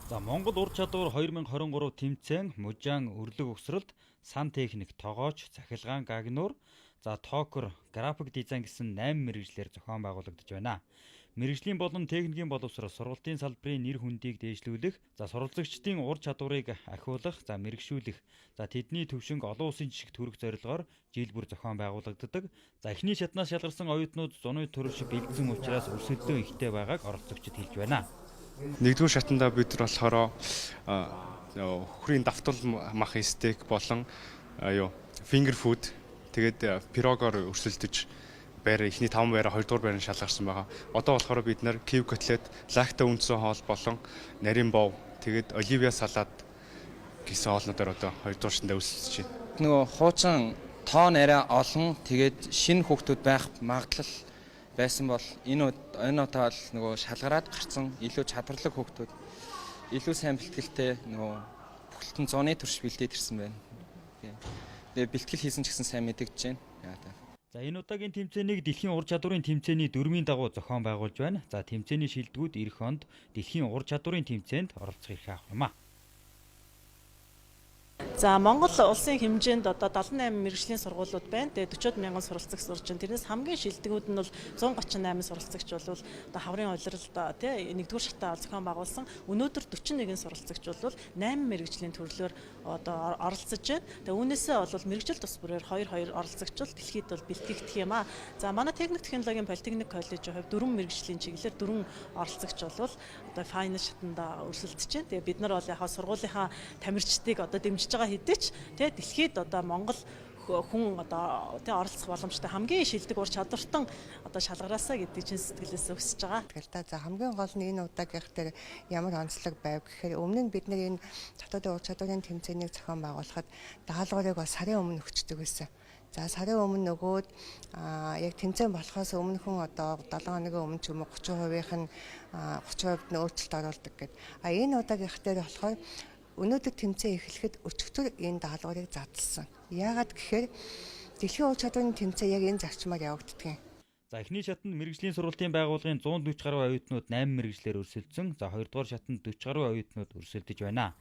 За, Монгол ур чадвар 2023 тэмцээн мужаан, өрлөг угсралт, сан техник, тогооч, цахилгаан, гагнуур, за токар, график дизайн гэсэн 8 мэргэжлээр зохион байгуулагдаж байна. Мэргэжлийн болон техникийн боловсрол сургалтын салбарын нэр хүндийг дээшлүүлэх, за суралцагчдын ур чадварыг ахиулах, за мэргэшүүлэх, за тэдний төвшинг олон улсын жишгт хүргэх зорилгоор жил бүр зохион байгуулагддаг. За, эхний шатнаас шалгарсан оюутнууд зуны турш бэлдсэн учраас өрсөлдөөн ихтэй байгааг оролцогчид хэлж байна. Нэгдүгээр шатандаа бид нар болохоор үхрийн давтал махын стейк болон юу finger food, тэгээд пирогоор өрсөлдөж байр эхний 5 байраа, 2 дугаар байранд шалгарсан байгаа. Одоо болохоор бид нар кив котлет, лакта үндсэн хоол болон нарийн бов, тэгээд оливье салат гэсэн хоолнуудаар одоо 2 дугаар шатандаа өрсөлдөж байна. Нөгөө хуучин тоон арай олон, тэгээд шинэ хүүхдүүд байх магадлал байсан бол энэ удаа л нөгөө шалгараад гарсан илүү чадварлаг хүүхдүүд, илүү сайн бэлтгэлтэй, нөгөө бүхэлдэн зуны турш бэлдээд ирсэн байна. Тэгээ бэлтгэл хийсэн ч гэсэн сайн мэдэгдэж байна. Яа та. За, энэ удаагийн тэмцээнийг дэлхийн ур чадварын тэмцээний дүрмийн дагуу зохион байгуулж байна. За, тэмцээний шилдэгүүд ирэх онд дэлхийн ур чадварын тэмцээнд оролцох эрх авах юм а. За, Монгол улсын хэмжээнд одоо 78 мэргэжлийн сургуулиуд байна. Тэгээ 40 мянган суралцагч сурж байна. Тэрнээс хамгийн шилдэгүүд нь бол 138 суралцагч бол одоо хаврын улиралд тий нэгдүгээр шатаа зохион байгуулсан. Өнөөдөр 41 суралцагч бол 8 мэргэжлийн төрлөөр одоо оролцож байна. Тэгээ үүнээсээ бол мэргэжил тус бүрээр 2 2 оролцогч бол дэлхийд бол бэлтгэгдэх юм а. За, манай техник технологийн политехник коллежийн хувьд дөрвөн мэргэжлийн чиглэлээр дөрвөн оролцогч бол одоо final шатанда өрсөлдөж байна. Тэгээ бид нар бол яхаа сургуулийнхаа тамирчдыг одоо дэмжиж байгаа хэдий ч тий дэлхийд одоо Монгол хүн одоо тий оролцох боломжтой хамгийн шилдэг ур чадвартан одоо шалгараасаа гэдэг чинь сэтгэлээс өсөж байгаа. Тэгэл та. За, хамгийн гол нь энэ удаагийнх дээр ямар онцлог байв гэхээр өмнө нь бид нар энэ дотоодын ур чадварын тэмцээнийг зохион байгуулахад даалгаврыг бас сарын өмнө өгчдөг байсан. За, сарын өмнө нөгөөд яг тэмцээн болохоос өмнөхөн одоо 7 хоногийн өмнө ч юм уу 30%-ийнх нь 30% нь өөрчлөлт оруулдаг гэд. А энэ удаагийнх дээр болохоор өнөөдөр тэмцээн эхлэхэд өчигдөр энэ даалгаврыг задлсан. Яагаад гэхээр дэлхийн ур чадварын тэмцээн яг энэ зарчмаар явагддаг юм. За, эхний шатанд мэргэжлийн сургалтын байгууллагын 140 гаруй оюутнууд 8 мэргэжлээр өрсөлдсөн. За, хоёрдугаар шатанд 40 гаруй оюутнууд өрсөлдөж байна.